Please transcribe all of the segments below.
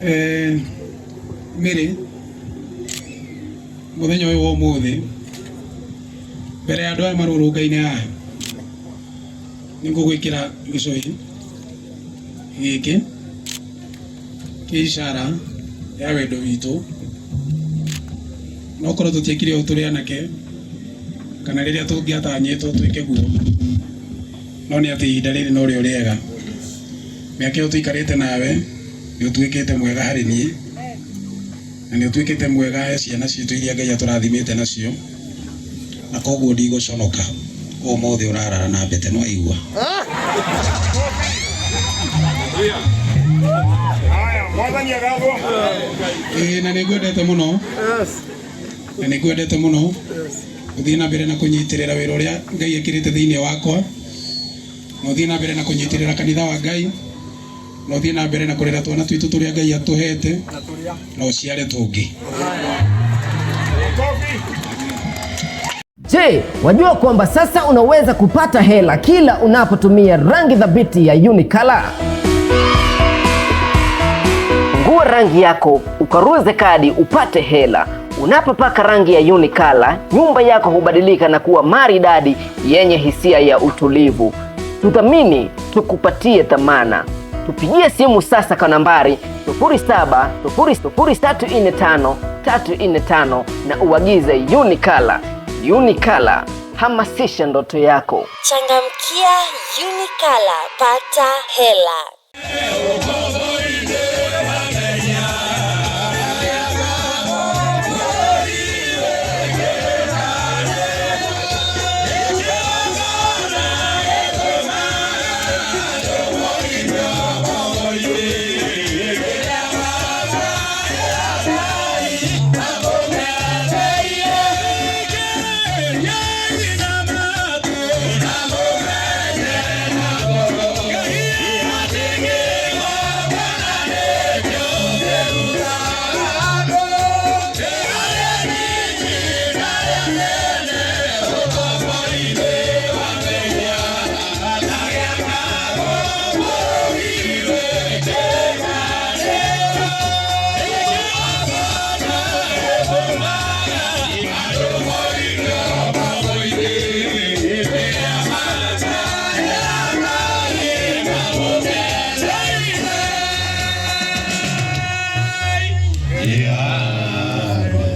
Mary mũthenya ũyũ wa ũmũthĩ mbere ya andũ aya marũrũngaine haha nĩ ngũgwĩkĩra gĩcũhĩ gĩkĩ kĩ ishara ya wendo witũ no korwo tũtiekire ũũ tũrĩ anake kana rĩrĩa tũngĩatanyĩtwo twĩke guo no nĩ atĩ ihinda rĩrĩ norĩo rĩega. Mĩaka ĩyo tũikarĩte nawe nĩ ũtuĩkĩte mwega harĩ niĩ na nĩ ũtuĩkĩte mwega he ciana citũ iria Ngai atũrathimĩte nacio na koguo ndigũconoka ũmũthĩ ũrarara na mbete no aigua. Haya, mwathani agathwo. Ĩĩ na nĩ ngwendete mũno na nĩ ngwendete mũno ũthiĩ na mbere na kũnyitĩrĩra wĩra ũrĩa Ngai ekĩrĩte thĩinĩ wakwa na ũthiĩ na mbere na kũnyitĩrĩra kanitha wa Ngai na ũthiĩ na mbere na kũrera twana twitũ tũrĩa Ngai atũhete na ũciare tũngĩ. Je, wajua kwamba sasa unaweza kupata hela kila unapotumia rangi thabiti ya Unicolor? Fungua rangi yako, ukaruze kadi upate hela. Unapopaka rangi ya Unicolor, nyumba yako hubadilika na kuwa maridadi yenye hisia ya utulivu. Tuthamini, tukupatie thamana. Tupigie simu sasa kwa nambari 0700345345 na uagize Unicolor. Unicolor, hamasisha ndoto yako. Changamkia Unicolor, pata hela.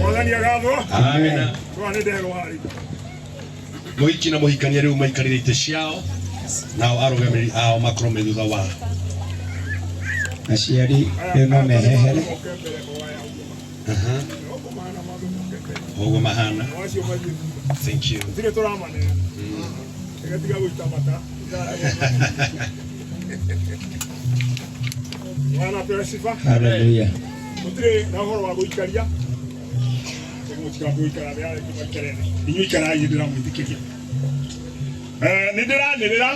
Mwathani agathwo. Amina. Twana nĩ nderwo harĩ. Mũhiki na mũhikania rĩu maikarĩre itĩ ciao nao arũgamĩrĩri ao makorwo me thutha wao. Aciari rĩu no mehehere. Moke mbere o aya ũguo. Ũguo mahana mambe moke mbere. Ũguo mahana. O acio mathiĩ thutha. Thank you. Gũtirĩ tũramaneana. Ĩgatiga gũita mata. Bwana apewe sifa. Hallelujah. Gũtirĩ na ũhoro wa gũikaria. Mũtikambe gũikara thĩ arĩa maikare thĩ. Inyuĩ ikarai ndĩramwĩtĩkĩria. Nĩ ndĩranĩrĩra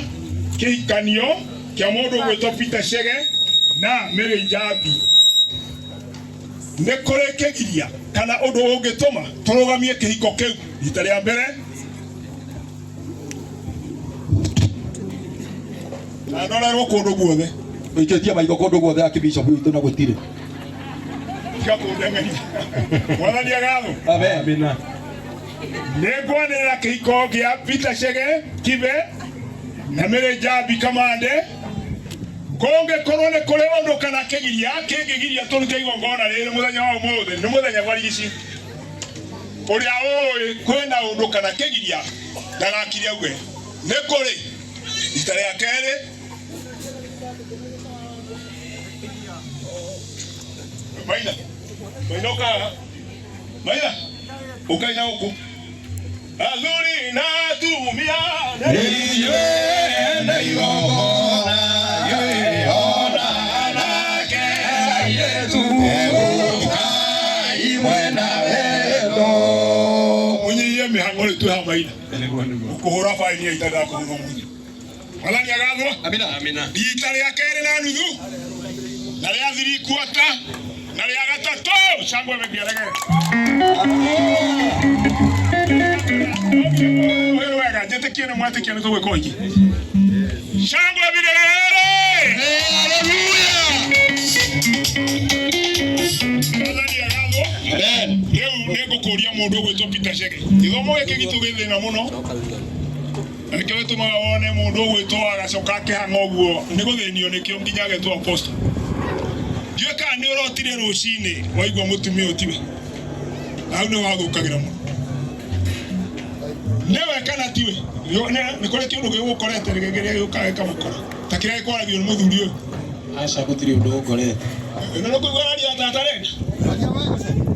kĩhikanio kĩa mũndũ ũgwĩtwo Peter Chege na Mary Njambi. Nĩ kũrĩ kĩgiria kana ũndũ ũngĩtũma tũrũgamie kĩhiko kĩu rita rĩa mbere na ndorerwo kũndũ guothe. Ũikĩtie maitho kũndũ guothe akibishop witũ na gũtirĩ. Tiga kũndeng'eria. Mwathani agathwo. Amen. Amina. Nĩ ngwanĩrĩra kĩhiko kĩa Peter Chege Kibe na Mary Njambi Kamande. Kũngĩkorwo nĩ kũrĩ ũndũ kana kĩgiria kĩngĩgiria tũrute igongona rĩrĩ mũthenya wa ũmũthĩ nĩ mũthenya barigici ũrĩa ũĩ kwĩna ũndũ kana kĩgiria ndagakire auge nĩ kũrĩ rita rĩa kerĩ Maina Maina ũkaga Maina ũkaina gũkũ athuri na atumia mũnyihie mĩhang'o rĩu twĩ haha Maina ũkũhũra baini ya ita ndakũhũra ũmũthĩ. Mwathani agathwo. Amina. Rita rĩa kerĩ na nuthu na rĩa thirikuota na rĩa gatatũ cangwe mĩkĩaregere wega njĩtĩkie nĩ mwetĩkia nĩ tũgwĩka ũingĩ cangwe vigeregere. Mwathani agathwo. Rĩu nĩ ngũkũria mũndũ ũgwĩtwo Peter Chege. Gĩthomo gĩkĩ gitũ gĩ thĩna mũno. Na nĩkĩo gĩtũmaga wone mũndũ ũgwĩtwo agacoka akĩhang'a ũguo nĩ gũthĩnio nĩkĩo nginya agetwo apostle. Ndiũĩ kana nĩ ũrotire rũcinĩ waigua mũtumia ũyũ tiwe. Hau nĩ wathũkagĩra mũno. Nĩwe kana tiwe? Nĩ kũrĩ kĩũndũ gĩgũkorete kĩrĩa gĩũkaga gĩkamũkora ta kĩrĩa gĩkwaragio nĩ mũthuri ũyũ. Aca gũtirĩ ũndũ ũngorete. Ĩno nĩ kũigua araria ta atarenda.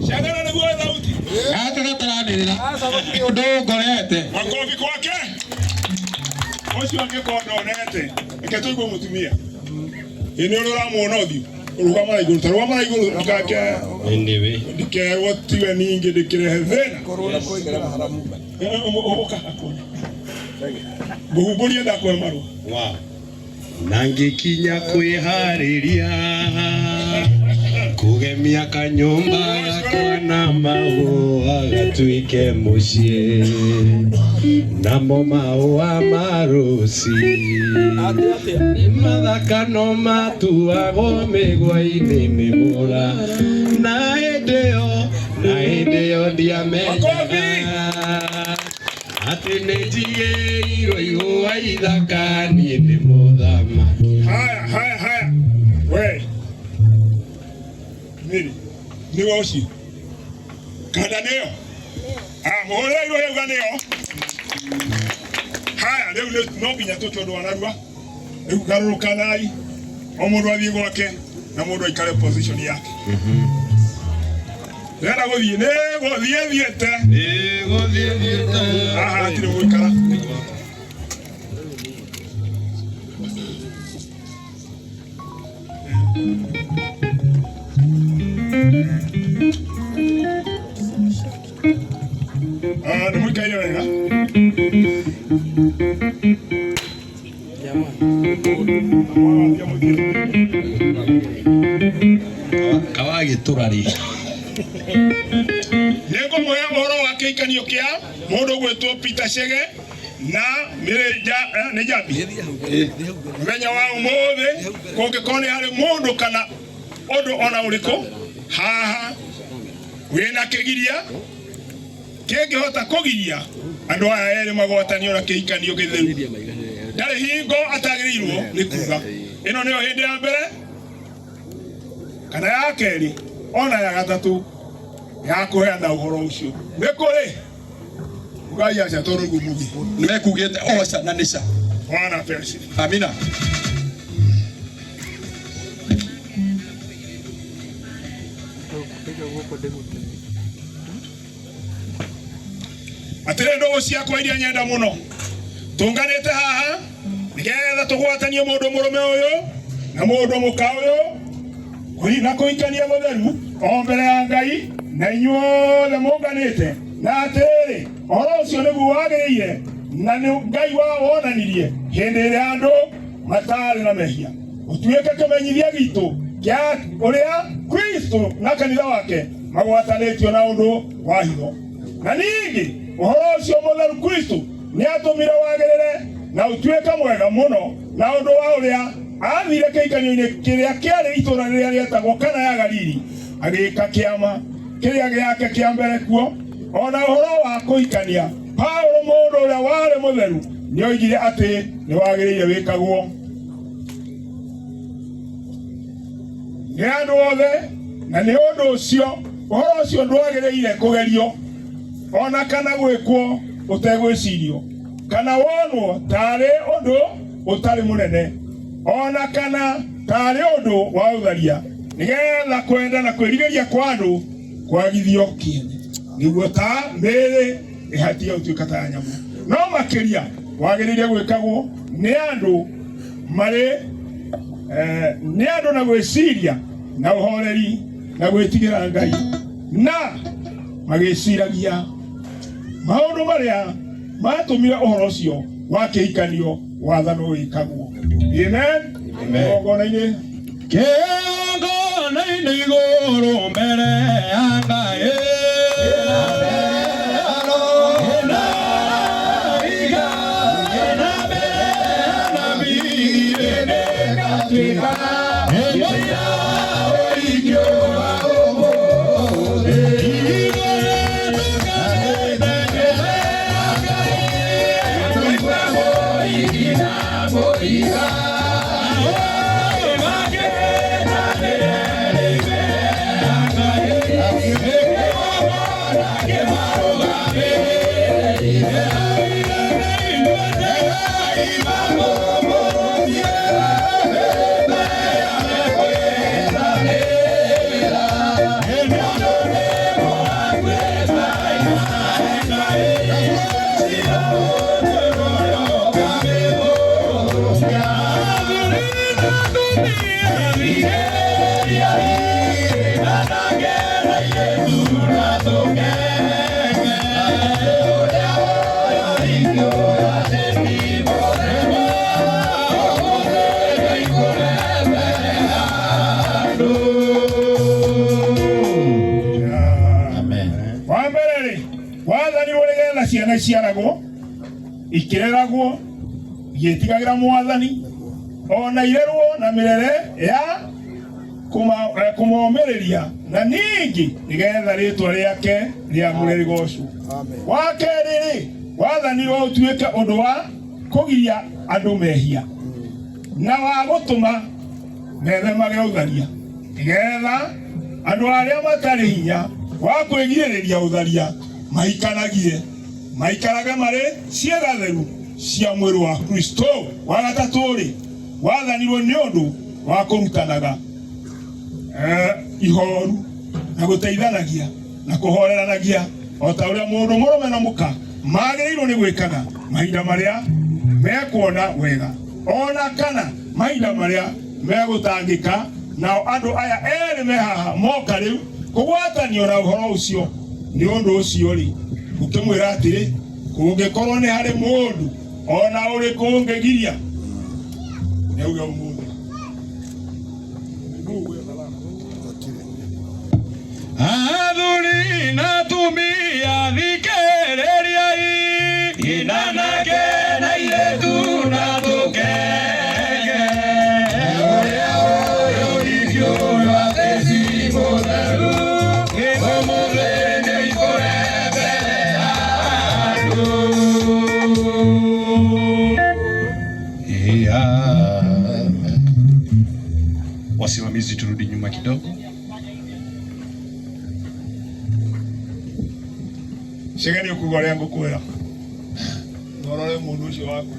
Cagana nĩguo thauti. Gaka gataranĩrĩra. Aca gũtirĩ ũndũ ũngorete. Makobi kwake. Ũcio angĩkorwo ndonete. Reke tũigue mũtumia. Ĩ nĩ ũrĩa ũramuona ũthiũ. Rũgama na igũrũ. Ta rũgama na igũrũ ndikake. Anyway. Ndikerwo tiwe ningĩ ndĩkĩrehe thĩna. Ũka akuone. Ngũhumbũrie ndakũhe marũa. Wow. Na ngĩkinya kwĩharĩria kũgemia kanyũmba gakwa na mahũa gatuĩke mũciĩ namo mahũa ma rũci nĩ mathaka no matuagwo mĩgwa-inĩ mĩmũra na hĩndĩ ĩyo na hĩndĩ ĩyo ndiamenyaga atĩ nĩ njigĩirwo ihũa ithaka niĩ nĩ mũthamaki. Haya, haya, haya. We. Miri. Nĩwe ũcio. Kanda nĩyo. Ah, mũhũrĩre irũa yauga nĩyo. Haya, rĩu no nginya tũtue ũndũ wa narua. Rĩu garũrũkanai. O mũndũ athiĩ gwake na mũndũ aikare position yake. Ndĩrenda gũthiĩ nĩ gũthiĩ thiĩte. Nĩ gũthiĩ thiĩte. Haha hatirĩ gũikara. Ah, nĩ mũikaire wega. Kawagĩtũra rĩ. Nĩ ngũmũhe ũhoro wa kĩhikanio kĩa mũndũ ũgwĩtwo Peter Chege na Mary nĩ Njambi. Mũthenya wa ũmũthĩ kũngĩkorwo nĩ harĩ mũndũ kana ũndũ ona ũrĩkũ haha wĩna kĩgiria kĩngĩhota kũgiria andũ aya erĩ magwatanio na kĩhikanio gĩtheru, ndarĩ hingo atagĩrĩirwo nĩ kuga ĩno nĩyo hĩndĩ ya mbere kana ya kerĩ ona ya gatatũ ya kũheana ũhoro ũcio. Nĩ kũrĩ ugai aca tondũ nĩguo mugi Nĩ mekugĩte oca na nĩca. Bwana apewe sifa. Amina. Atĩrĩ ndũgũ ciakwa iria nyenda mũno, tũnganĩte haha nĩgetha tũgwatanie mũndũ mũrũme ũyũ na mũndũ mũka ũyũ na kũhikania gũtheru o mbere ya Ngai na inyuothe mũnganĩte, na atĩrĩrĩ ũhoro ũcio nĩguo wagĩrĩire na nĩ Ngai wawonanirie hĩndĩ ĩrĩa andũ matarĩ na mehia, ũtuĩke kĩmenyithia gitũ kĩa ũrĩa Kristo na kanitha wake magwatanĩtio na ũndũ wa hitho. Na ningĩ ũhoro ũcio mũtheru Kristo nĩ atũmire wagĩrĩre na ũtuĩke mwega mũno na ũndũ wa ũrĩa athire kĩhikanio-inĩ kĩrĩa kĩarĩ itũũra rĩrĩa rĩetagwo Kana ya Galili, agĩĩka kĩama kĩrĩa gĩake kĩa mbere kuo. Ona ũhoro wa kũhikania, Paulo mũndũ ũrĩa warĩ mũtheru nĩoigire atĩ nĩ wagĩrĩire wĩkagwo nĩ andũ othe, na nĩ ũndũ ũcio ũhoro ũcio ndwagĩrĩire kũgerio ona kana gwĩkwo ũtegwĩcirio kana wonwo tarĩ ũndũ ũtarĩ mũnene ona kana tarĩ ũndũ wa ũtharia, nĩgetha kwenda na kwĩrirĩria kwa andũ kwagithio kĩene, nĩguo ta mĩĩrĩ ĩhatie gũtuĩka ta ya nyamũ. No makĩria wagĩrĩire gwĩkagwo nĩ andũ marĩ nĩ andũ na gwĩciria na ũhoreri na gwĩtigĩra Ngai, na magĩciragia maũndũ marĩa matũmire ũhoro ũcio wa kĩhikanio wathanwo wĩkagwo. Amen. Kĩgongona-inĩ. Kĩgongona-inĩ igũrũ mbere ya Ngai. Wa mbere rĩ, wathanirwo nĩgetha ciana iciaragwo ikĩreragwo igĩtigagĩra mwathani ona irerwo na mĩrere ya kũmomĩrĩria na ningĩ nĩgetha rĩtwa rĩake rĩamũre rĩgocwo. Wa kerĩ rĩ, wathanirwo ũtuĩke ũndũ wa kũgiria andũ mehia na wa gũtũma methemage ũtharia nĩgetha andũ arĩa matarĩ hinya wa kwĩgirĩrĩria ũtharia maikaragie maikarage marĩ ciĩga theru cia mwĩrĩ wa Kristo. Wa gatatũ rĩ, wathanirwo nĩ ũndũ wa kũrutanaga ihoru na gũteithanagia na kũhoreranagia o ta ũrĩa mũndũ mũrũme na mũka magĩrĩirwo nĩ gwĩkaga mahinda marĩa mekuona wega ona kana mahinda marĩa megũtangĩka. Nao andũ aya erĩ me haha moka rĩu kũgwatanio na ũhoro ũcio. Nĩ ũndũ ũcio rĩ, ũkĩmwĩra atĩrĩ, kũngĩkorwo nĩ harĩ mũndũ ona ũrĩkũ ũngĩgiria nĩauge ũmũthĩ. Athuri na atumia thikĩrĩriai, anake na airĩtu na tũkenge, ũrĩa ũyũrĩtio atĩ ci mũtheru, ũmũthĩ nĩaikũre mbere ya andũ. Wasimamizi, turudi nyuma kidogo. Chege nĩ ũkuga ũrĩa ngũkwĩra norore mũndũ ũcio waku.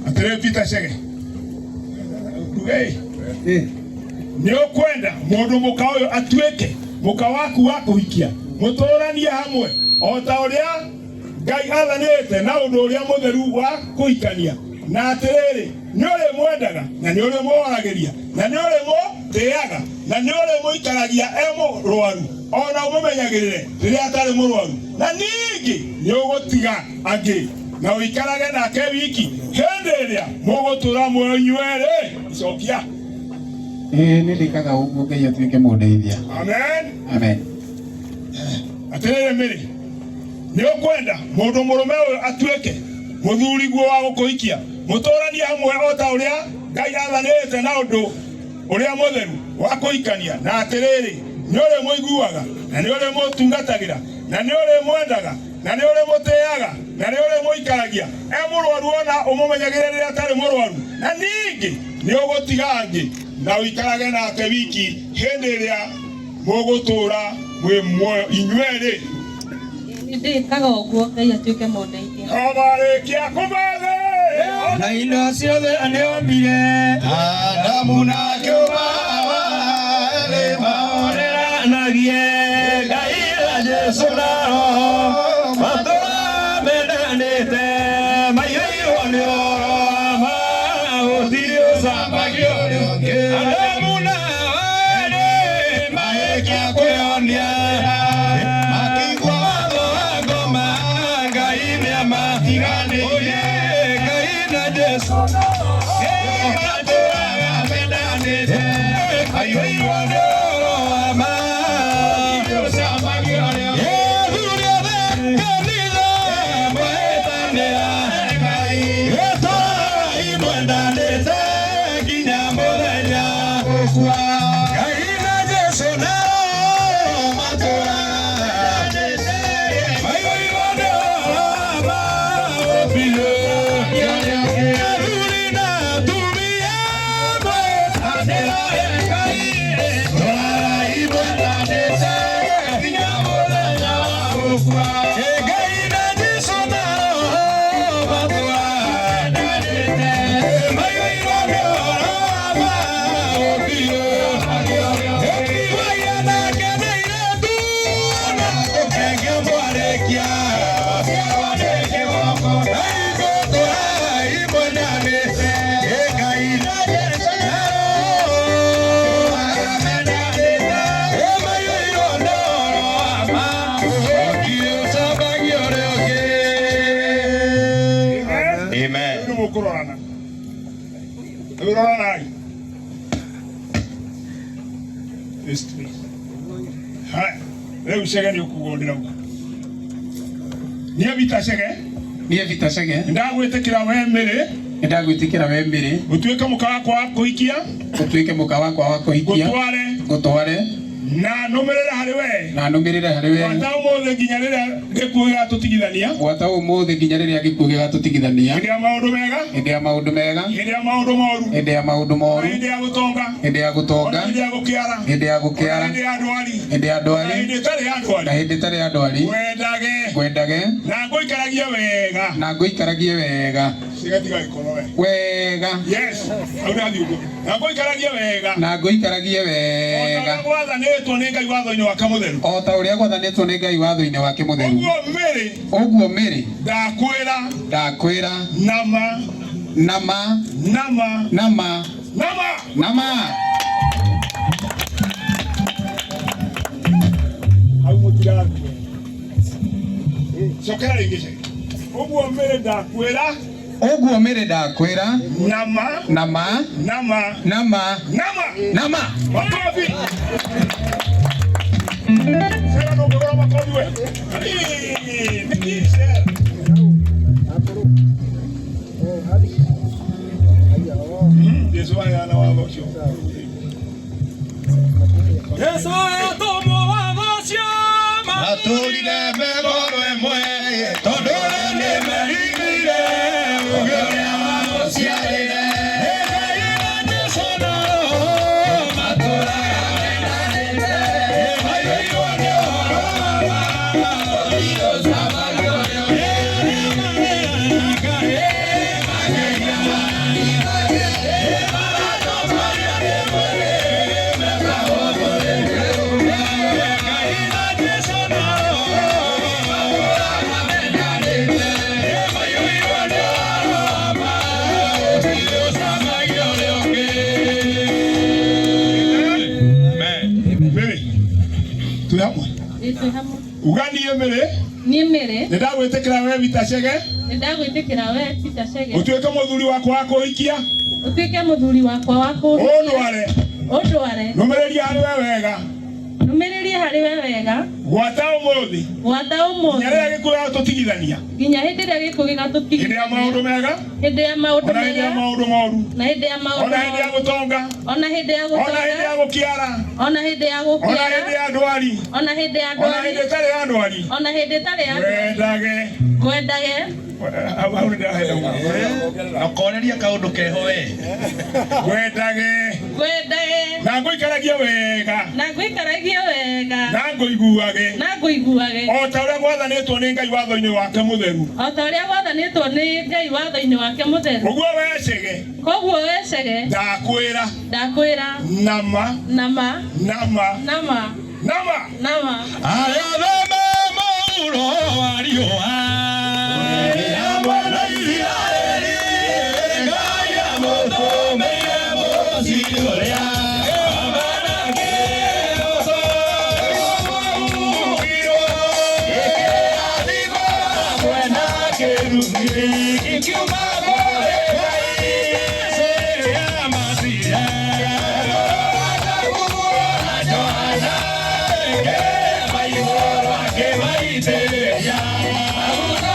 Atĩrĩ Peter Chege, nduge nĩ ũkwenda mũndũ mũka ũyũ atuĩke mũka waku wa kũhikia, mũtũranie hamwe o ta ũrĩa Ngai athanĩte na ũndũ ũrĩa mũtheru wa kũhikania, na atĩrĩrĩ nĩ ũrĩmwendaga na nĩ ũrĩmũhoragĩria na nĩ ũrĩmũtĩaga na nĩ ũrĩmũikaragia e mũrwaru ona ũmũmenyagĩrĩre rĩrĩa atarĩ mũrwaru, na ningĩ nĩ ũgũtiga angĩ na ũikarage nake wiki hĩndĩ ĩrĩa mũgũtũra muoyo inyuerĩ. Icokia. Ĩĩ nĩ ndĩkaga ũguo Ngai atuĩke mũndeithia. Amen. Amen. Atĩrĩrĩ Mary, nĩ ũkwenda mũndũ mũrũme ũyũ atuĩke mũthuriguo wa gũkũhikia, mũtũranie hamwe o ta ũrĩa Ngai athanĩte na ũndũ ũrĩa mũtheru wa kũhikania, na atĩrĩrĩ nĩ ũrĩmũiguaga na nĩ ũrĩmũtungatagĩra na nĩ ũrĩmwendaga na nĩ ũrĩmũtĩaga na nĩ ũrĩmũikaragia e mũrwaru ona ũmũmenyagĩrĩre rĩrĩa atarĩ mũrwaru, na ningĩ nĩ ũgũtiga angĩ na ũikarage nake wiki hĩndĩ ĩrĩa mũgũtũra mwĩ muoyo inyuerĩ. Nĩ ndĩkaga ũguo Ngai atuĩke mũndeithia. Omarĩkia kũmathe Na indo ciothe nĩombire, Adamu na kĩũmba Hawa erĩ mahoreranagie, Ngai na Jesũ na Roho matũra mendanĩte, maiyũirwo nĩ ũhoro wa ma, gũtirĩ ũcambagio nĩ ũngĩ. Adamu na Hawa erĩ marĩkia kwĩyonia, makĩigua watho wa ngoma, Ngai nĩamatiganĩirie. Ngai na Jesũ matũraga mendanĩte, maiyũirwo nĩ ũhoro wa ma, ũcambagio nĩ ũngĩ. Athuri othe kanitha mwĩtanĩra Ngai, gĩtũrai mwendanĩte nginya mũthenya gũkua. Ngai na Jesũ na Roho matũraga mendanĩte, maiyũirwo nĩ ũhoro wa ma, gũtirĩ athuri na atumia mwĩtanĩra Ngai, tũrarai mwendanĩte. Tũkũrorana. Rĩu roranai. Face to face. Haya, rĩu Chege nĩ ũkuga ũũ ndĩrauga. Niĩ Peter Chege. Niĩ Peter Chege. Nĩndagwĩtĩkĩra we Mary. Nĩndagwĩtĩkĩra we Mary. Ũtuĩke mũka wakwa wa kũhikia. Ũtuĩke mũka wakwa wa kũhikia. Ngũtware. Ngũtware. Na nũmĩrĩre harĩ we. Na nũmĩrĩre harĩ we. Gwata ũmũthĩ nginya rĩrĩa gĩkuũ gĩgatũtigithania. Gwata ũmũthĩ nginya rĩrĩa gĩkuũ gĩgatũtigithania. Hĩndĩ ya maũndũ mega. Hĩndĩ ya maũndũ mega. Hĩndĩ ya maũndũ moru. Hĩndĩ ya maũndũ moru. Hĩndĩ ya gũtonga. Hĩndĩ ya gũtonga. Hĩndĩ ya gũkĩara. Hĩndĩ ya gũkĩara. Hĩndĩ ya ndwari. Hĩndĩ ya ndwari. Hĩndĩ ĩtarĩ ya ndwari. Na hĩndĩ ĩtarĩ ya ndwari. Ngwendage. Ngwendage. Na ngũikaragie wega. Na ngũikaragie wega. Cigatiga gĩkono we. Wega. Yes. Hau ndathiĩ ũguo. Na ngũikaragie wega. Na ngũikaragie wega. O ta ũrĩa gwathanĩtwo nĩ Ngai watho-inĩ wake mũtheru. O ta ũrĩa gwathanĩtwo nĩ Ngai watho-inĩ wake mũtheru. Ũguo Mary. Ũguo Mary. Ndakwĩra. Ndakwĩra. Nama. Nama. Nama. Nama. Nama. Nama. Hau mũtirathiĩ. Cokera rĩngĩ Chege. Ũguo Mary ndakwĩra. Ũguo Mary ndakwĩra. Nama. Nama. Nama. Nama. Nama. Nama. Makofi. Sera no ngora makofi we. Niki sera. Yesu ayana watho ũcio. Yesu ayatũmwo watho ũcio. Matũrire megoro ĩmwe tondũ nĩ merigire ũgĩ ũrĩa wamũciarire. Uga niĩ Mary. Niĩ Mary. Nĩndagwĩtĩkĩra we Peter Chege. Nĩndagwĩtĩkĩra we Peter Chege. Ũtuĩke mũthuri wakwa wa kũhikia. Ũtuĩke mũthuri wakwa wa kũhikia. Ũndware. Ũndware. Nũmĩrĩrie harĩ we wega. Nũmĩrĩrie harĩ we wega. Gwata ũmũthĩ. Gwata ũmũthĩ. Nginya rĩrĩa gĩkuũ gĩgatũtigithania. Nginya hĩndĩ ĩrĩa gĩkuũ gĩgatũtigithania. Hĩndĩ ya maũndũ mega. Hĩndĩ ya maũndũ mega. Ona hĩndĩ ya maũndũ moru. Na hĩndĩ ya maũndũ. Ona hĩndĩ ya gũtonga. Ona hĩndĩ ya gũtonga. Ona hĩndĩ ya gũkĩara. Ona hĩndĩ ya gũkĩara. Ona hĩndĩ ya ndwari. Ona hĩndĩ ya ndwari. Ona hĩndĩ ĩtarĩ ya ndwari. Ona hĩndĩ ĩtarĩ ya ndwari. Ngwendage. Ngwendage. Hau nĩ ndaheo. Nakoreria kaũndũ keho we. Ngwendage. Ngwendage. Na ngũikaragie wega. Na ngũikaragie wega. Na ngũiguage. Na ngũiguage. O ta ũrĩa gwathanĩtwo nĩ Ngai watho-inĩ wake mũtheru. O ta ũrĩa gwathanĩtwo nĩ Ngai watho-inĩ wake mũtheru. Ũguo we Chege. Koguo we Chege. Ndakwĩra. Ndakwĩra. Nama. Nama. Nama. Nama. Nama. Nama. Arĩa thome mũhuro wa riũa. Mwana Isiraeli Ngai amũtũmĩire mũciri ũrĩa Yeah.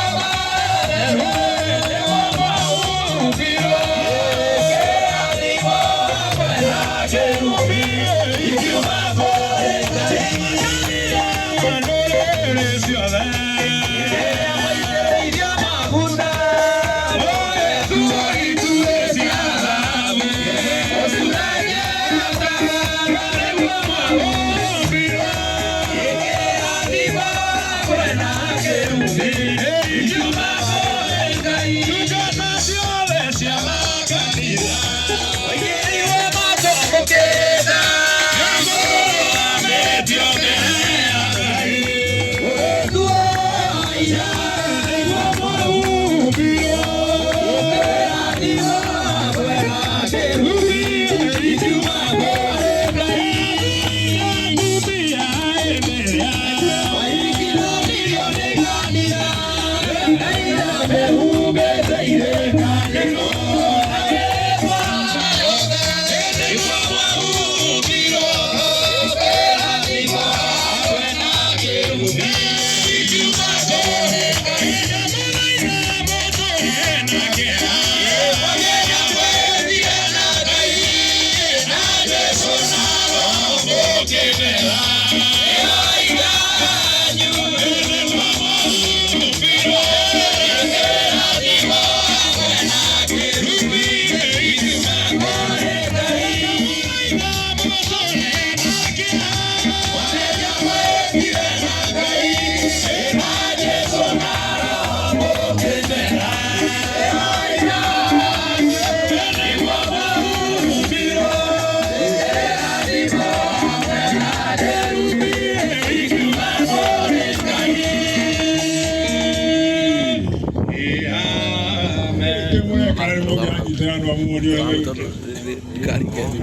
Mamu niwe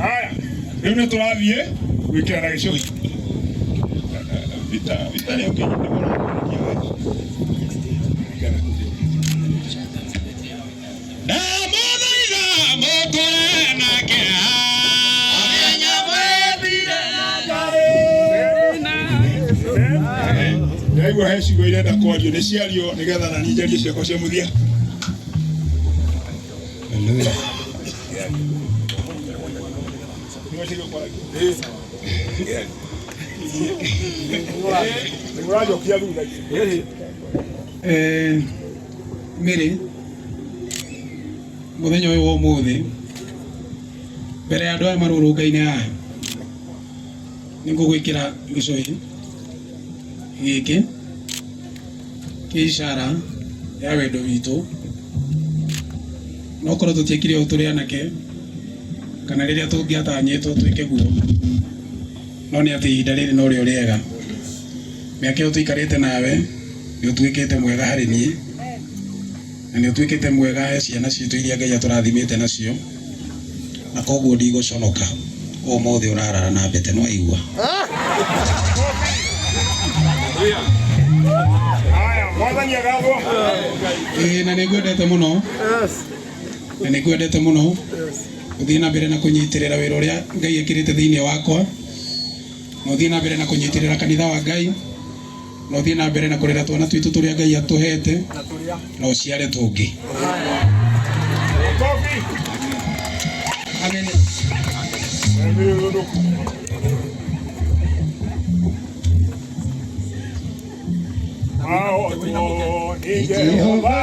haya rĩu nĩ tũrathiĩ gwĩkĩra na gĩcũhĩ vita vita nĩ ũkĩnyita mũno. Ndamũthaitha mũtũre nake. Ndaigua he ciugo irenda kwario nĩ ciario nĩgetha na niĩ njarie ciakwa cia mũthia. Nĩũracokia thutha. Mary muthenya uyu wa umuthi mbere ya andu aya marurungaine haha ningugwikira gicuhi giki ki ishara ya wendo witu no korwo tutiekire u turi anake kana riria tungiatanyitwo twike guo no ni ati ihinda riri no rio riega. Miaka iyo tuikarite nawe ni utuikite mwega hari nie na ni utuikite mwega he ciana citu iria Ngai aturathimite nacio na koguo ndigũconoka umuthi urarara na mbete no aigua. Haya mwathani agathwo. Ĩĩ na nĩngwendete mũno na nĩngwendete mũno ũthiĩ na mbere na kũnyitĩrĩra wĩra ũrĩa Ngai ekĩrĩte thĩinĩ wakwa na ũthiĩ na mbere na kũnyitĩrĩra kanitha wa Ngai na ũthiĩ na mbere na kũrera twana twitũ tũrĩa Ngai atũhete na ũciare tũngĩ. Amen. Jehova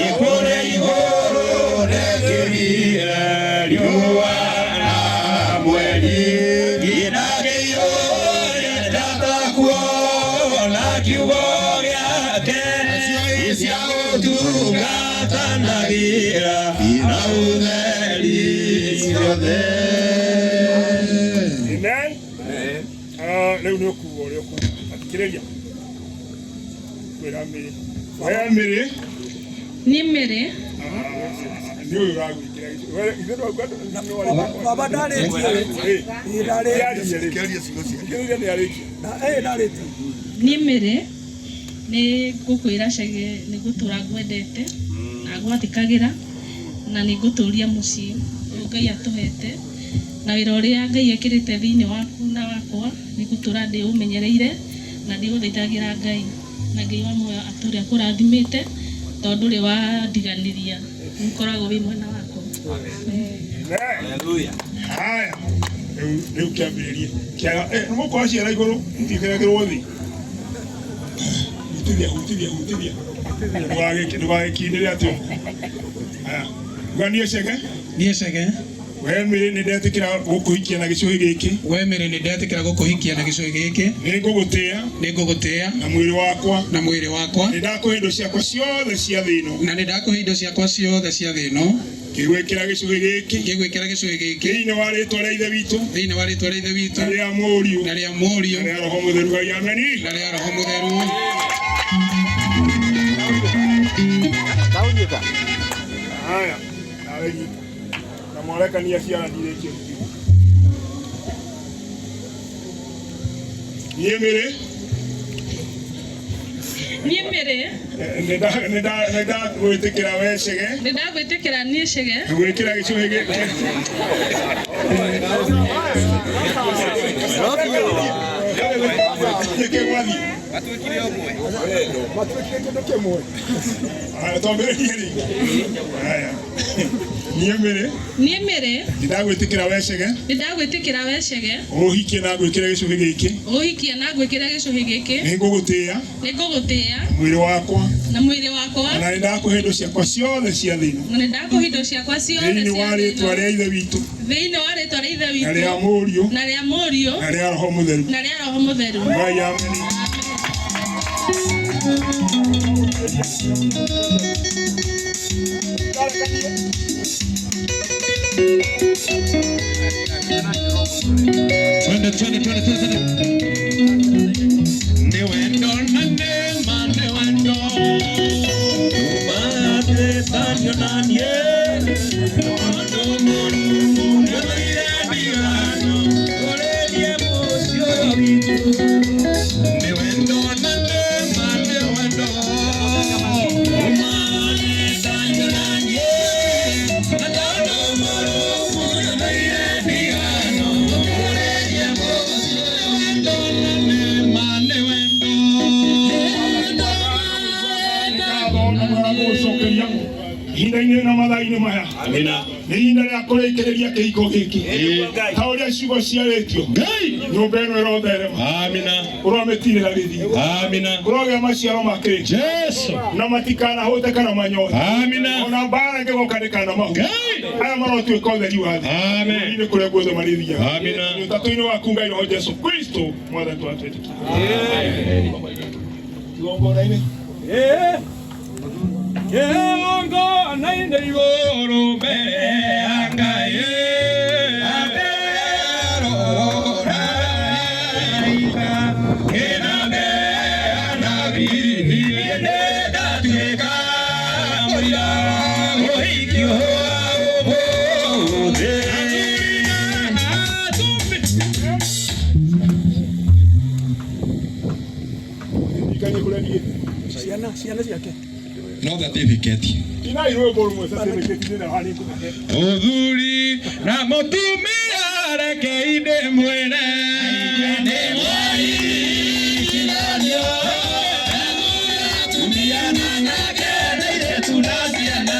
Ikũrĩ igũrũ rĩkĩrire riũa na mweri nginya kĩihũre ndatakuona kiugo gĩake cia gũtungatanagĩra na ũtheri ciothe. Amen. Rĩu nĩ ũkuga ũrĩa ũkuga athikĩrĩria kwĩra Mary we Mary Niĩ Mary nĩ ũyũ ũragwĩkĩra ithe Baba ndarĩtie. Thikĩrĩria nĩ arĩkia. Ndarĩtie. Niĩ Mary nĩ ngũkwĩra Chege nĩ ngũtũra ngwendete na ngwathĩkagĩra na nĩ ngũtũria mũciĩ ũyũ Ngai atũhete na wĩra ũrĩa Ngai ekĩrĩte thĩinĩ waku na wakwa nĩ ngũtũra ndĩũmenyereire na ndĩũthaithagĩra Ngai na Ngai wa muoyo atũre akũrathimĩte tondũ ndũrĩ wandiganĩria nĩũkoragwo wĩ mwena wakwa. Hallelujah. Haya rĩu kĩambĩrĩrie nĩ mũkorwo ciara igũrũ itikeragĩrwo thĩ. Hutithia hutithia hutithia ndũgagĩkindĩre atĩ haya uga niĩ Chege. Niĩ Chege. We Mary nĩ ndetĩkĩra gũkũhikia na gĩcũhĩ gĩkĩ. We Mary nĩ ndetĩkĩra gũkũhikia na gĩcũhĩ gĩkĩ. Nĩ ngũgũtĩĩa. Nĩ ngũgũtĩĩa. Na mwĩrĩ wakwa. Na mwĩrĩ wakwa. Nĩ ndakũhe indo ciakwa ciothe cia thĩ ĩno. Na nĩ ndakũhe indo ciakwa ciothe cia thĩ ĩno. Ngĩgwĩkĩra gĩcũhĩ gĩkĩ. Ngĩgwĩkĩra gĩcũhĩ gĩkĩ. Thĩinĩ wa rĩtwa rĩa Ithe witũ. Thĩinĩ wa rĩtwa rĩa Ithe witũ. Na rĩa Mũriũ. Na rĩa Mũriũ. Na rĩa Roho Mũtheru. Ngai ameni. Na rĩa Roho Mũtheru. Haya nawe nyita na mwarekania ciana ndirĩkie kiugo. Niĩ Mary. Niĩ Mary nĩ ndagwĩtĩkĩra we Chege. Nĩ ndagwĩtĩkĩra niĩ Chege. Ngwĩkĩra gĩcũhĩ gĩkĩ. Gĩkĩ gwathiĩ. Matuĩkire kĩndũ kĩmwe. Haya twambĩrĩrie rĩngĩ. Haya. Niĩ Mary. Niĩ Mary. Nĩ ndagwĩtĩkĩra we Chege. Nĩ ndagwĩtĩkĩra we Chege. Ũhikie na ngwĩkĩre gĩcũhĩ gĩkĩ. Ũhikie na ngwĩkĩre gĩcũhĩ gĩkĩ. Nĩ ngũgũtĩĩa. Nĩ ngũgũtĩĩa. Mwĩrĩ wakwa. Na mwĩrĩ wakwa. Na nĩ ndakũhe indo ciakwa ciothe cia thĩ ĩno. Na nĩ ndakũhe indo ciakwa ciothe Thĩinĩ cia wa thĩ rĩtwa ĩno. rĩa Ithe witũ. Thĩinĩ wa rĩtwa rĩa Ithe Na rĩa witũ. Mũriũ. Na rĩa Mũriũ. Na rĩa Roho Mũtheru. Na rĩa Roho Mũtheru. Ngai ameni. Twende twende twende twende. Ni wendo na neema, ni wendo. Ihinda-inĩ na mathaa-inĩ maya Amina. nĩ ihinda rĩa kũrĩkĩrĩria kĩhiko gĩkĩ ta ũrĩa ciugo ciarĩtio nyũmba ĩno ĩrotherema. Amina. Ũromĩtirĩra gĩthiĩ. Amina. Kũrogĩa maciaro ma kĩrĩko Jesu. Na matikanahũte kana manyote. Amina. Ona mbara ĩngĩgoka ndĩkanamahu. Aya marotuĩka ũtheri wa thĩ. Amen. Bũrũri-inĩ kũrĩa guothe marĩthiaga. Amina. Ũtatũ-inĩ waku Ngai Roho Jesu Kristo Mwathani twatwĩtĩkia. Igongona-inĩ. Igongona-inĩ igũrũ mbere ya Ngai Ikanye kũrĩa thiĩte. Ciana ciana ciake. No certificate. Inai rwĩmbo rũmwe certificate thĩna wa nĩngũmahe. Mũthuri na mũtumia rekei ndĩmwĩre nĩ mwaringithanio atumia na anake na airĩtu na ciana.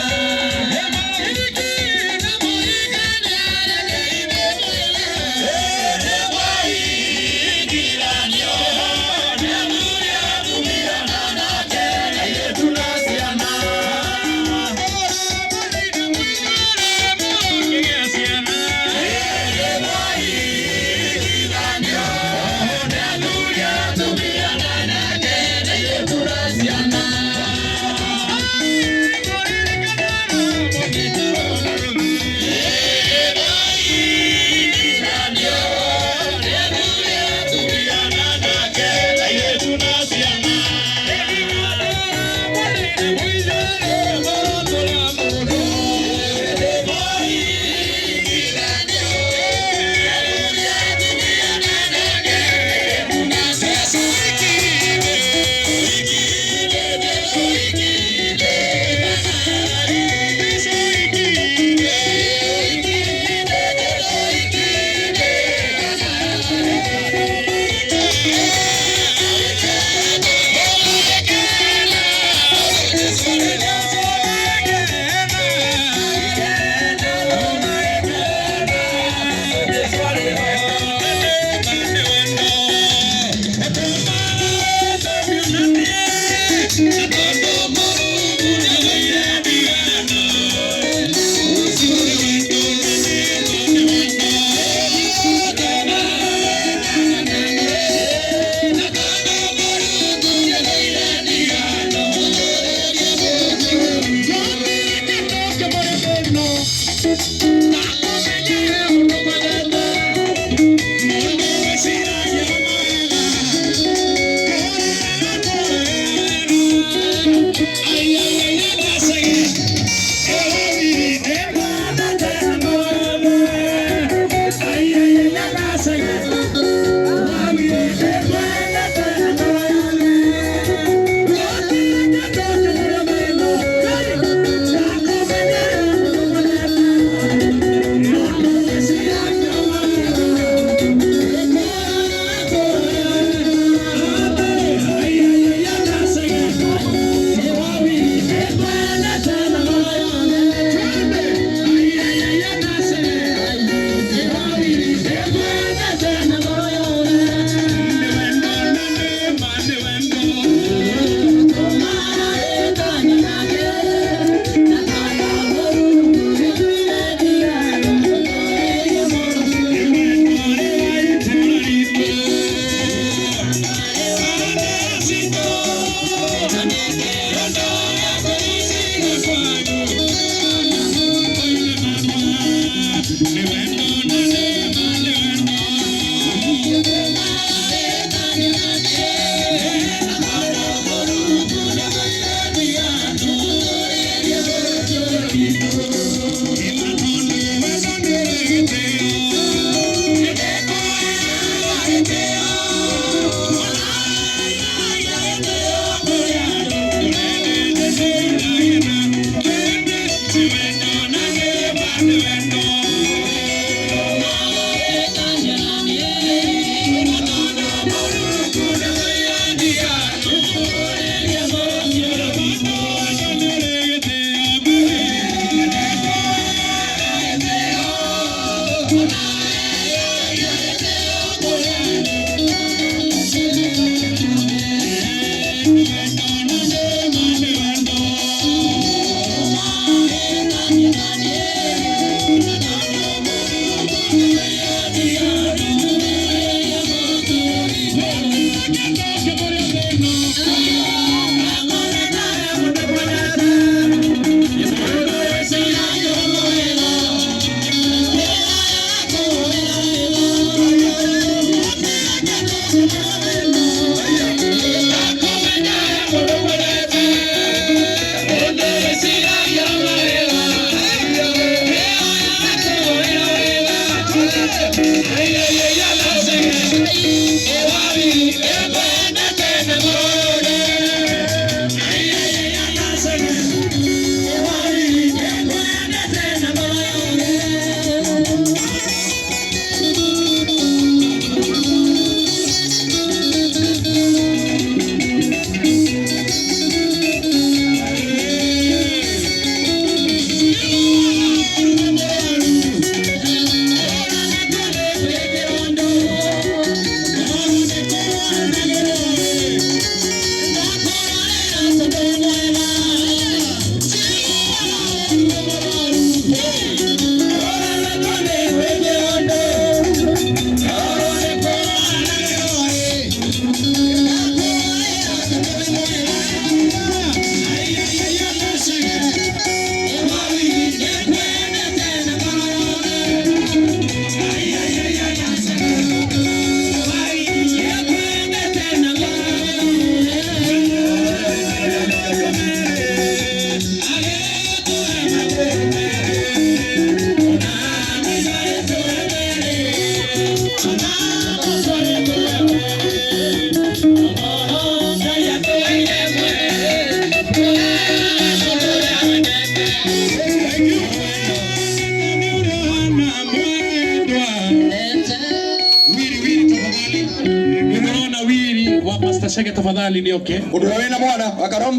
Nĩndĩrona wiri wa Pastor Chege tafadhali nĩoke. Mũndũ ũrĩa wĩna mwana wa Karom.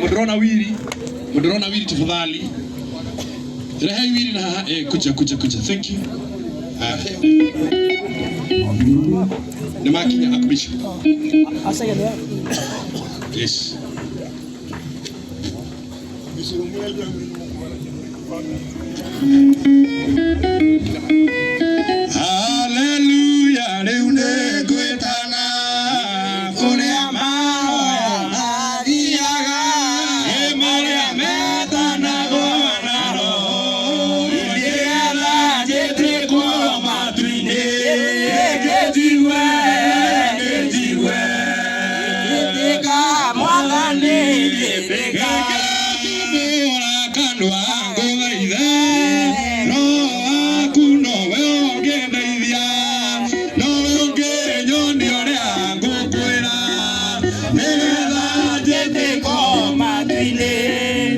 Mũndĩrona wiri. Mũndĩrona wiri tafadhali. Rehei wiri na haha. Kuja kuja kuja. Thank you. Nĩ makinya akubisha. Yes. Haleluya rĩu nĩngwĩtana kũrĩa mahoya mathiaga ĩ marĩa metanagwo na roho nĩgetha njĩtĩkwo matu-inĩ ngĩnjigue ngĩnjigue ngĩtĩka mwathani ngĩtĩka ngĩtũra kanua ngũthaithe roho waku nowe ũngĩndeithia nowe ũngĩnyonia ũrĩa ngũkwĩra nĩgetha njĩtĩkwo matu-inĩ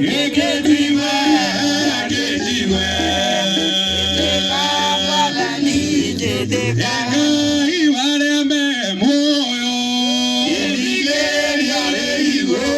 ngĩnjigue ngĩnjigue ngĩtĩka mwathani ngĩtĩka Ngai warĩa me muoyo ĩrigĩrĩria rĩ igũrũ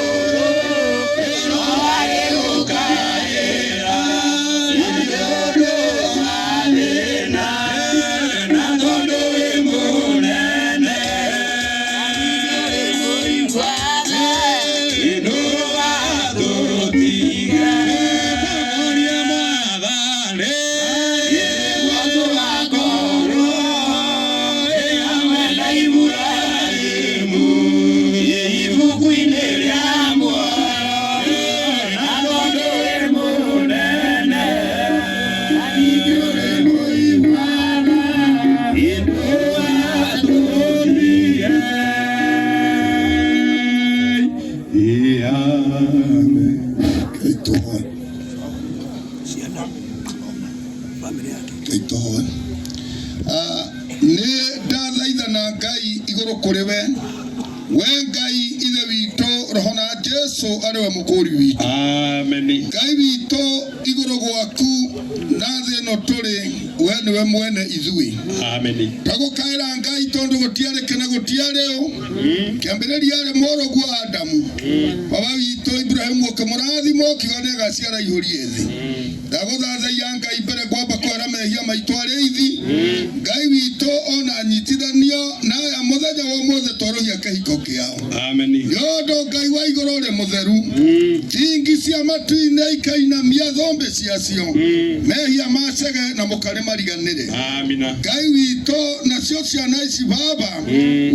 Ibuku-inĩ rĩa muoyo na tondũ wĩ mũnene Nĩ ndathaithana Ngai igũrũ kũrĩ we, we Ngai ithe witũ roho na Jesu arĩ we mũkũri witũ. Amen. Ngai witũ igũrũ gwaku na thĩ ĩno tũrĩ we nĩwe mwene ithuĩ. Amen. Tagũkaĩra Ngai tondũ gũtiarĩ kĩna gũtiarĩ ũ kĩambĩrĩria arĩ mũrũguo Adamu. Baba witũ Ibrahimu ũkĩmũrathima ũkiuga nĩagaciara ihũrie thĩ. Ndagũthathaiya Ngai mbere kwamba kwara mehia maitũ arĩithi. Ngai witũ ona nyitithanio na aya mũthenya wa ũmũthĩ twarũhia kĩhiko kĩao. Amen. Nĩ ũndũ Ngai wa igũrũ ũrĩ mũtheru. Ingi cia matu-inĩ ikainamia thũmbĩ ciacio. Mehia ma Chege na mũkarĩ mariganĩre. Amina. Ngai witũ nacio ciana ici baba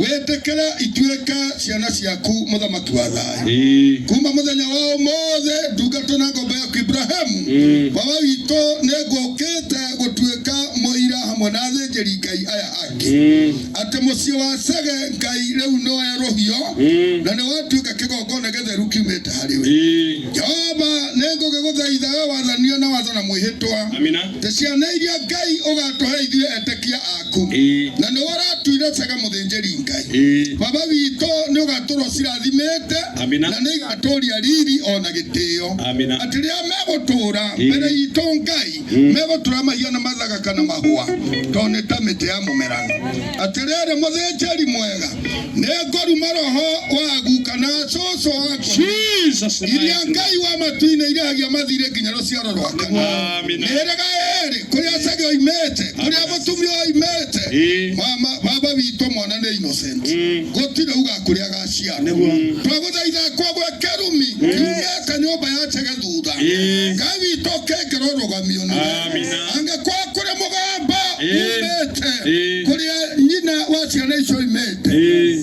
wĩtĩkĩre ituĩke ciana ciaku mũthamaki wa thayũ. Kuma mũthenya wa ũmũthĩ ndungata na ngombo yaku Ibrahimu baba witũ nĩ ngũkĩte gũtuĩka mũira hamwe na athĩnjĩri Ngai aya angĩ atĩ mũciĩ wa Chege Ngai rĩu nĩ werũhio na nĩ watuĩka kĩgongona gĩtheru kiumĩte harĩ we. Jehova nĩ ngũgĩgũthaitha we wathanio na watho na mwĩhĩtwa. Amina. Atĩ ciana iria Ngai ũgatũhe ithuĩ etĩkia aku na nĩ ũratuire Chege mũthĩnjĩri Ngai. Baba witũ nĩ ũgatũra ũcirathimĩte na nĩ igatũria riri ona gĩtĩo. Atĩ rĩrĩa megũtũra mbere itũ Ngai megũtũra mahiana mathaga kana mahũa tondũ nĩ ta mĩtĩ ya mũmerano. Atĩrĩrĩ mũthĩnjĩri mwega nĩ ngũruma roho wagu kana cũcũ wakwa iria Ngai wa matu-inĩ irĩhagia mathirĩ nginya rũciaro rwa kana. Mĩhĩrĩga ĩrĩ kũrĩa Chege oimĩte kũrĩa mũtumia oimĩte mama baba witũ mwana nĩ innocent gũtirĩ uga kũrĩa agaciarwo. Twagũthaitha kwoguo kĩrumi kiumĩte nyũmba ya Chege thutha Ngai witũ kĩngĩrwo rũgamio nĩwe. Angĩkorwo kũrĩ mũgambo umĩte kũrĩa nyina wa ciana icio oimĩte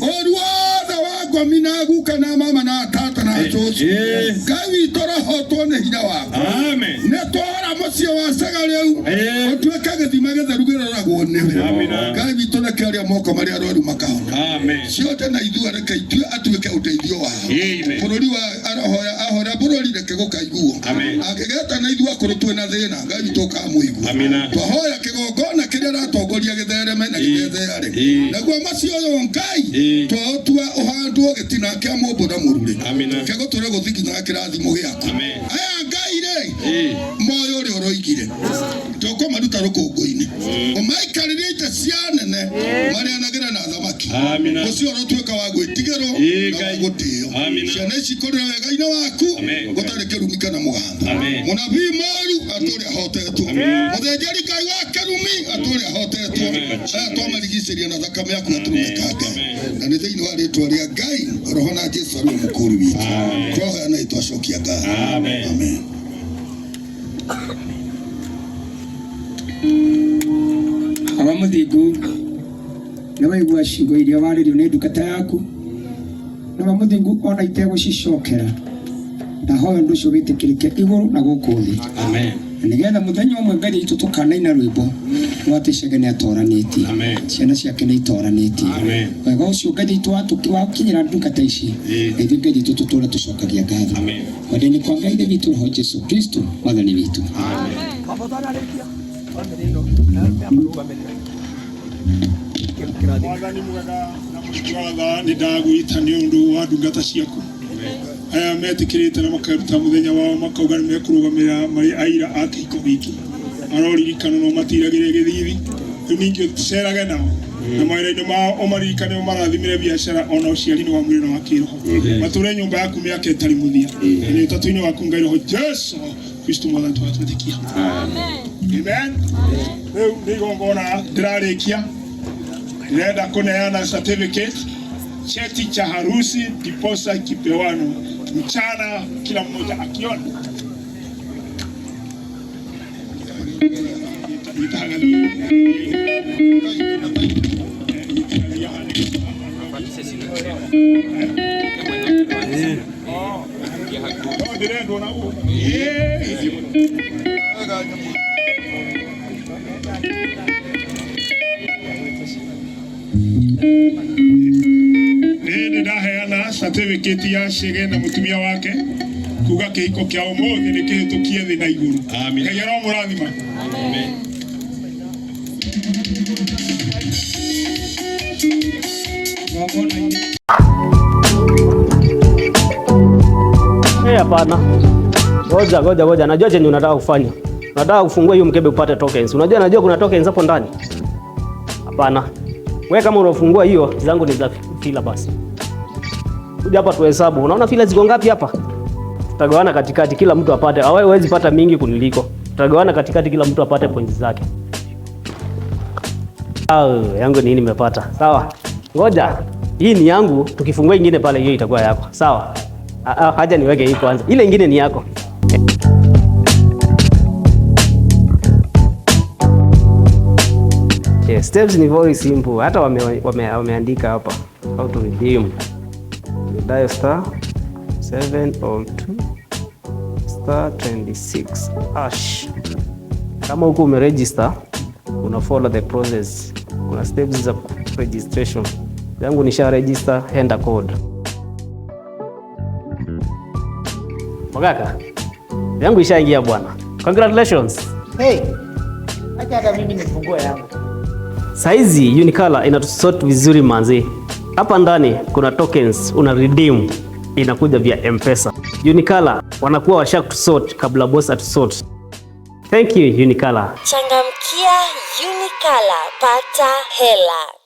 ũru wothe wa ngomi na guka na mama na tata na cũcũ Ngai witũ rohotwo nĩ hinya waku. Nĩ twahora mũciĩ wa Chege rĩu ũtuĩke gĩthima gĩtheru kĩroragwo nĩwe. Ngai witũ reke arĩa moko marĩa arwaru makahona. Ciothe na ithuĩ reke ithuĩ atuĩke ũteithio wao. Bũrũri wa ahoya ahoya bũrũri reke gũkaiguo. Angĩgeta na ithuĩ akũrũ twĩna thĩna Ngai witũ ũkamũigua. Twahoya kĩgongona kĩrĩa aratongoria gĩthereme na gĩthetheare. Naguo mũciĩ ũyũ Ngai twaũtua ũhandwo gĩtina kĩa mũmbũ na mũrurĩ. Kĩgũtũre gũthiginaga kĩrathimo gĩaku. Aya Ngai rĩ moyo ũrĩa ũroigire tũkũmaruta rũkũngũ-inĩ ũmaikarĩrie itĩ cia nene marĩanagĩre na thamaki ũcio ũrotuĩka wa gwĩtigĩrwo na wa gũtĩo. Ciana ici ikũrĩre wega-inĩ waku gũtarĩ kĩrumi kana mũgambo. Mũnabii moru atũre ahotetwo. Mũthĩnjĩri Ngai wa kĩrumi atũre ahotetwo. Aya twamarigicĩria na thakame yaku gatũrũme ka Ngai. Na nĩ thĩinĩ wa rĩtwa rĩa Ngai roho na Jesu arĩ we mũkũri witũ. Twahoya na twacokia ngatho. Amen. Baba mũthingu nĩ waigua ciugo iria warĩrio nĩ ndungata yaku na Baba mũthingu ona itegũcicokera ndahoya ũndũ ũcio wĩtĩkĩrĩke igũrũ na gũkũ thĩ. Amen. Na nĩgetha mũthenya ũmwe Ngai witũ tũkanaina rwĩmbo rwa atĩ Chege nĩ atoranĩtie ciana ciake nĩ itoranĩtie wega ũcio Ngai witũ wakinyĩra ndungata ici na ithuĩ Ngai witũ tũtũre tũcokagia ngatho kwenda-inĩ kwa Ngai Ithe witũ Roho Jesu Kristo Mwathani witũ. Mwathani mwega na mũingĩ wa tha nĩ ndagwĩta nĩ ũndũ wa ndungata ciaku aya metĩkĩrĩte na makaruta mũthenya wao makauga nĩ mekũrũgamĩrĩra marĩ aira a kĩhiko gĩkĩ aroririkana no matiragĩre gĩthithi rĩu ningĩ ũcerage nao na mawĩra-inĩ mao ũmaririkane ũmarathimĩre biacara ona ũciari-inĩ wa mwĩrĩ na wa kĩroho matũre nyũmba yaku mĩaka ĩtarĩ mũthia na nĩ ũtatũ-inĩ waku Ngai Roho Jesu Kristo Mwathani twatwĩtĩkia. Amen. Rĩu nĩ igongona ndĩrarĩkia ndĩrenda kũneana certificate cheti cha harusi ndiposa kipewanwe mchana kila mmoja akiona. Nĩ ndaheana certificate ya Chege na mũtumia wake kuga kĩhiko kĩa ũmũthĩ nĩ kĩhĩtũkie thĩ na igũrũ. Ngai aromũrathima. Amen. Eh, hapana. Ngoja, ngoja, ngoja. Najua chenye unataka kufanya. Unataka kufungua hiyo mkebe upate tokens. Unajua, najua kuna tokens hapo ndani. Hapana. Wewe kama unafungua hiyo, zangu ni za fila basi. Kuja hapa tuhesabu. Unaona fila ziko ngapi hapa? Tutagawana katikati, kila mtu apate. Wewe huwezi pata mingi kuniliko. Tutagawana katikati, kila mtu apate points zake. Au, yangu ni nimepata. Sawa. Ngoja. Hii ni yangu, tukifungua ingine pale hiyo itakuwa yako. Sawa. Ah, ah, haja niweke hii kwanza. Ile ingine ni yako. Yeah, steps ni very simple. Hata wameandika hapa how to redeem. You dial *702*26#. Kama huko umeregister, una follow the process. Kuna steps za registration. Yangu nisha register, enter code. Mogaka, yangu ishaingia bwana. Congratulations. Hey, acha hata mimi nifungue yangu. Saizi Unicolor inatusort vizuri manzi. Hapa ndani kuna tokens una redeem inakuja via M-Pesa. Unicolor wanakuwa washa kutusort kabla boss atusort. Thank you Unicolor. Changamkia Unicolor, pata hela.